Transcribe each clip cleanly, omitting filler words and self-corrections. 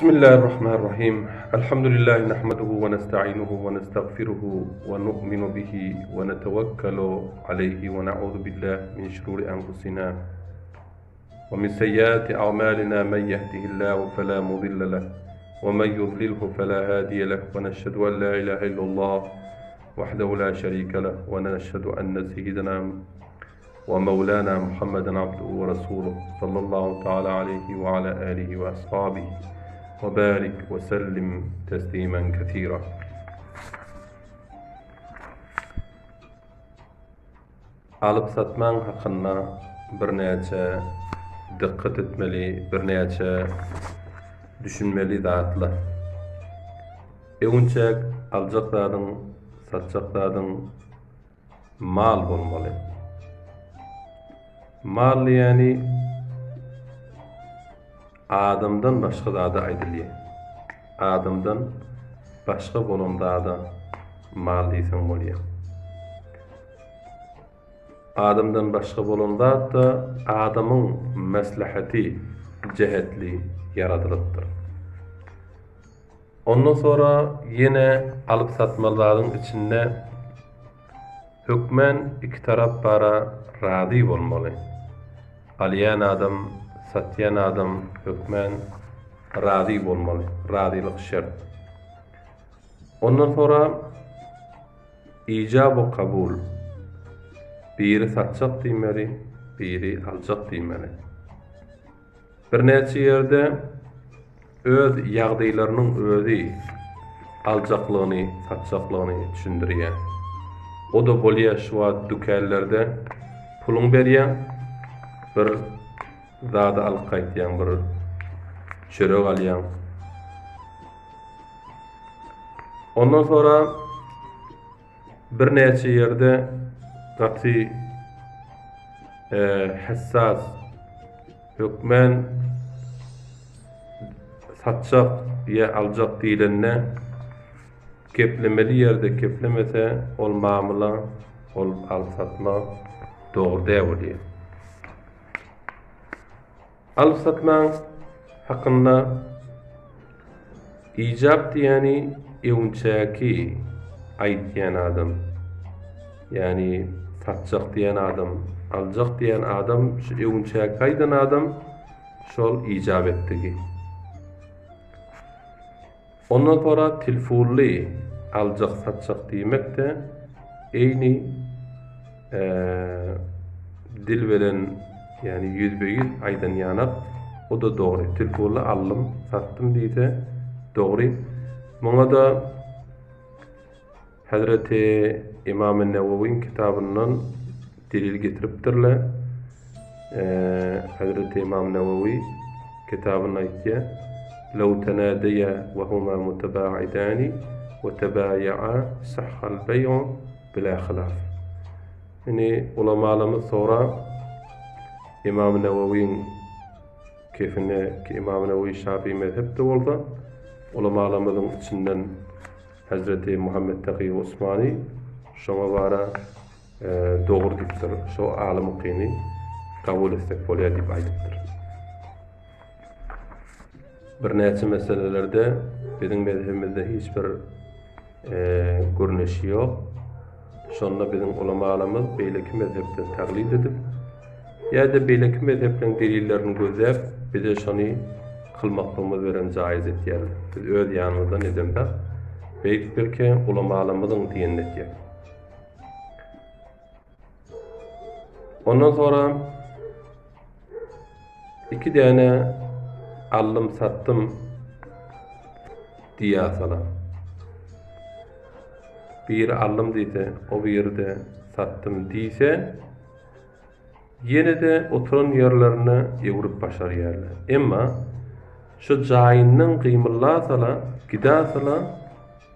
Bismillahirrahmanirrahim. Elhamdülillahi nahmaduhu ve nesta'inuhu ve nestagfiruhu ve nu'minu bihi ve netevekkalu aleyhi ve na'udhu billahi min şururi enfusina ve min seyyiati a'malina men yehdihillahu fela mudille leh ve men yudlilhu fela hadiye leh ve neşhedü en la ilahe illallah vahdehu la şerike leh ve neşhedü enne seyyidina ve mevlana Muhammeden abduhu ve resuluh sallallahu teala aleyhi ve ala alihi ve ashabihi ve barik ve sellim teslimen ketira. Alyp satmaň hakynda birnäçe dykgat etmeli, birnäçe düşünmeli zatlar. Öňünçäk aljak zadyň, satjak zadyň mal bolmaly. Mal diýýäni adamdan başga zada aýdylýar. Adamdan başga bolan zada mal diýseň bolýar. Adamdan başga bolan zat-da adamyň maslahaty jähetli ýaradylypdyr. Ondan sonra ýene alyp satmaly zadyň içinde hökmän iki tarap bara razy bolmaly. Alýan adam, satýan adam hökmän razy bolmaly. Razylyk şert. Ondan sonra ijab we kabul. Biri satjak diýmeli, biri aljak diýmeli. Birnäçe ýerde öz ýagdaýlarynyň özi aljaklygyny, satjaklygyny düşündirýär. O-da bolýar şu wagt dükänlerde puluň berýäň, bir zady alyp gaýtýaň, bir çörek alýaň. Ondan sonra Birnäçe ýerde gaty hessas, hökmän satjak ýa aljak diýlende geplemeli ýerde geplemese ol mamla, ol alyp-satma dogry däl bolýar. Alyp-satmaň hakynda ijap diýýäni öňçäki aýtýan adam, ýagny satjak diýen adam, aljak diýen adam, şu öňçäki aýdan adam şol ijap etdigi. Ondan soňra tilfunly aljak satjak diýmek-de eýni dil bilen ýagny ýüzbe-ýüz aýdan ýanak o-da dogry. Tilfunly aldym, satdym diýse dogry. Muňa-da Hezreti Imam Newewiň kitabyndan delil getiripdirler. Hezreti Imam Newewi kitabynda aýtýar, Lew tenadeýa we huma mutebaidani we tebaýaa sahhal beý'u bila hilaf. Indi ulamalarymyz soňra Imam Newewiň kefine ki Imam Newewi Şafii mezhepde bolsa, ulamalarymyzyň içinden Hezreti Muhammet Taky Osmany şoňa bara dogry diýipdir, şo alymykyny kabul etsek bolýar diýip aýdypdyr. Birnäçe meselelerde biziň mezhebimizde hiç bir görnüşi ýok. Şonda biziň ulamalarymyz beýleki mezhepden taglid edip, ýa-da beýleki mezhepleriň delillerini gözläp, bize şony kylmaklygymyz bilen jaýyz etýärler. Biz öz ýanymyzdan edemzok, beýik belki ulamalarymyzyň diýenini etýäris. Ondan sonra iki däne aldym satdym diýýärsalar. Biri aldym diýse, o biri-de satdym diýse, ýene-de oturan ýerlerinde öwrüp başarýarlar. Emma şu jaýyndan gymyllasala, gidasala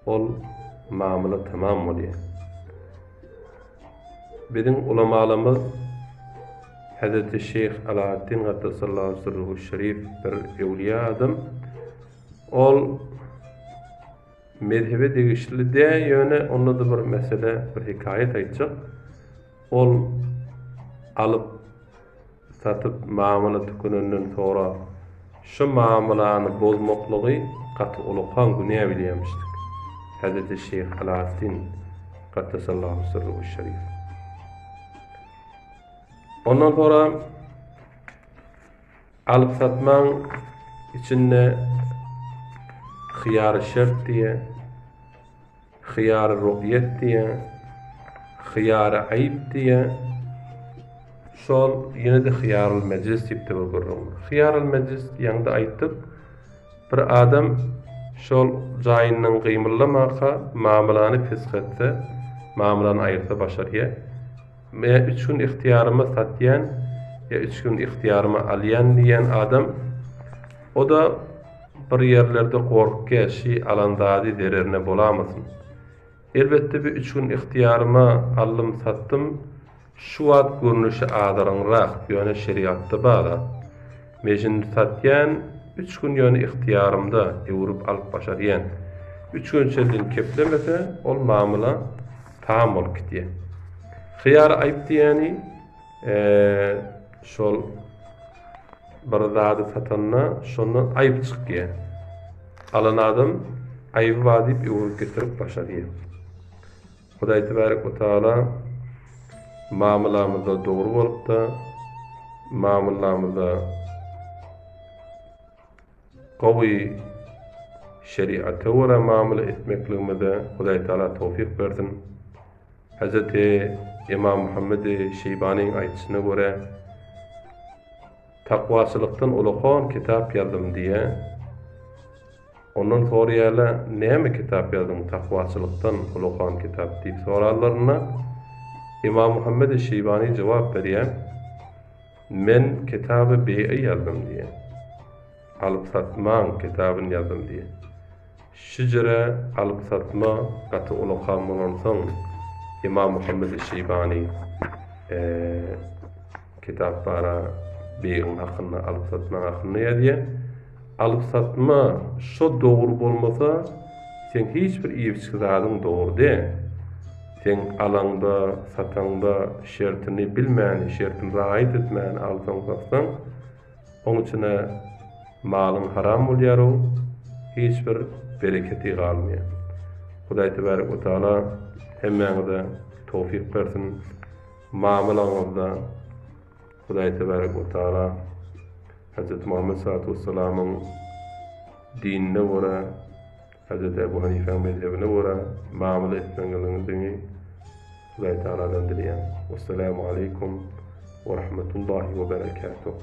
ol mamla tamam bolýar. Biziň ulamalarymyz Hezreti Şeýh Alaeddin Gaddasallahu sirruhu şerif bir öwliýa adam. Ol mezhebe degişli däl, ýöne onda-da bir mesele, bir hekaýat aýtjak. Ol alyp satyp mamla tükenenden soňra. Şu mamlany bozmaklygy gaty ulakan günä bilýämişdik. Hezreti Şeýh Aladdin Gaddesallahu sirruhu şerif. Ondan sonra alyp satmaň içinde hyýary şert diýe, Hyýary ru'ýet diýýär, hyýary aýp diýýär. Şol ýene-de hyýaryl mejlis diýip-de bir gürrüň bar. Hyýaryl mejlis ýaňy-da aýtdyk. Bir adam şol jaýyndan gymyldamaka mamlany fesh etse, mamlany aýyrsa başarýar. Ýa üç gün ygtyýaryma satýan, ýa üç gün ygtyýaryma alýan diýýän adam, o-da bir ýerlerde gorkýa, şi alan zady zererine bolamasyn. Elbetde bi üç gün ygtyýaryma aldym satdym, şu wagt görnüşi azaryňrak, ýöne şerigatda bar zat. Mejindi satýan, üç gün ýöne ygtyýarymda, öwrüp alyp başarýan. Üç gün çenli keplemese, ol mamla tam bolup gidýär. Hyýar aýyp diýýäni, şol bir zady satanda şondan aýyp çykýar. Alan adam aýyby bar diýip öwrüp getirip başarýar. Hudaý tebarek we taala mamlamyzda dogry bolupda, mamlamyzda gowy şeriata görä mamla etmekligimize Hudaý Taala towfyk bersin. Hezreti Ymam Muhammedi Şeýbanyň aýdyşyna görä, Takwaçylykdan ulakan kitap ýazdym diýýär. Ondan soraýarlar, Näme kitap ýazdyň takwaçylykdan ulakan kitap diýip soranlarynda, Ymam Muhammedi Şeýbany jogap berýär, Men kitaby beý'i ýazdym diýýär. Alyp-satmaň kitabyny ýazdym diýýär. Şejere alyp-satma gaty ulakan bolansoň, Ymam Muhammedi Şeýbany kitap bara beýiň hakynda, alyp-satmaň hakynda ýazýar. Alyp-satma şo dogry bolmasa, seň hiç bir iýip-içgi zadyň dogry däl. Seň alaňda, sataňda şertini bilmän, şertini raýat etmän alsaň-satsaň, oň içine malyň haram bolýar-ow, hiç bir bereketi galmaýar. Hudaý tebarek we taala hemmäňize towfyk bersin. Mamylaňyzda Hudaý tebarek we taala Hezreti Muhammet salatu wessalamyň dinine görä, Hezreti Ebu Hanifäň mezhebine görä mamyla etmegiňizi Hudaý taaladan dileýän. Wessalamu aleýkum we rahmetullahi we berekatuh.